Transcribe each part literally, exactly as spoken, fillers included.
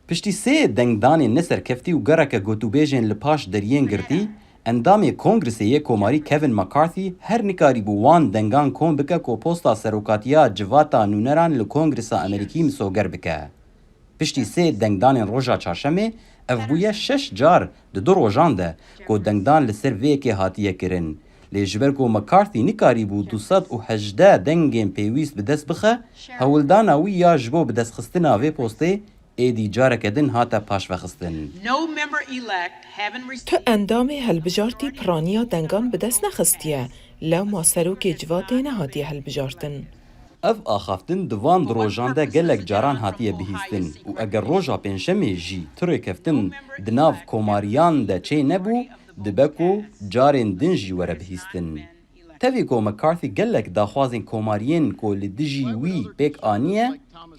Piştî sê dengdanên neserkeftî û gereke gotûbêjên li paş deriyên girtî, endamê Kongresê yê Komarî Kevin McCarthy her nikarîbû wan dengan kom bike ku posta serokatiya civata nûneran li Kongresa Amerîkî misoger bike. Piştî sê dengdanên roja çarşemê, ev bûye şeş car di du rojan de ku dengdan li ser vê yekê hatiye kirin. Lê ji ber ku McCarthy nikarîbû du sed û hejdeh dengên pêwîst bi dest bixe, hewldana wî ya ji bo bidestxistina vê postê êdî careke din hate paşvexistin. No member-elect having Tu endamê hilbijartî piraniya dengan bi dest nexistiye, lewma serokê civatê nehatiye hilbijartin. Ev axaftin di van du rojan de gelek caran hatiye bihîstin û eger roja pêncşemê jî tu rêkeftin di nav komariyan de çê nebû, dibe ku carên din jî were bihîstin. Tevî ku McCarthy gelek daxwazên komariyên ku li dijî wî pêk aniye,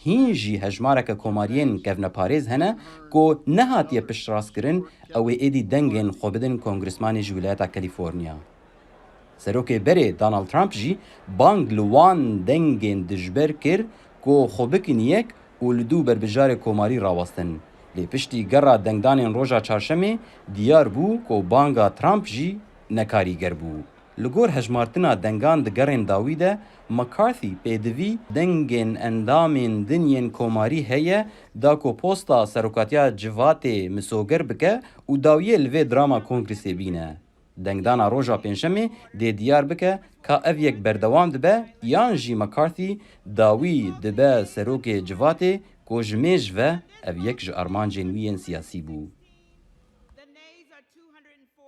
hîn jî hejmareke komariyên kevneparêz hene ku nehatiye piştrastkirin, ew ê êdî dengên xwe bidin kongresmanê ji Wîlayeta Kalîforniya. Serokê berê Donald Trump jî bang li wan dengên dijber kir ku xwe bikin yek û li dû berbijarê komarî rawestin. Lê piştî gera dengdanên roja çarşemê diyar bû ku banga Trump jî nekarîger bû. Li gor hejmartina dengan di gerên dawî de, McCarthy pêdivî dengên endamên din yên komarî heye da ku posta serokatiya civatê misoger bike û dawiyê li vê drama Kongresê bîne. Dengdana roja pêncşemê dê diyar bike ka ev yek berdewam dibe yan jî McCarthy dawî dibe serokê civatê ku ji mêj ve ev yek ji armancên wî yên siyasî bû.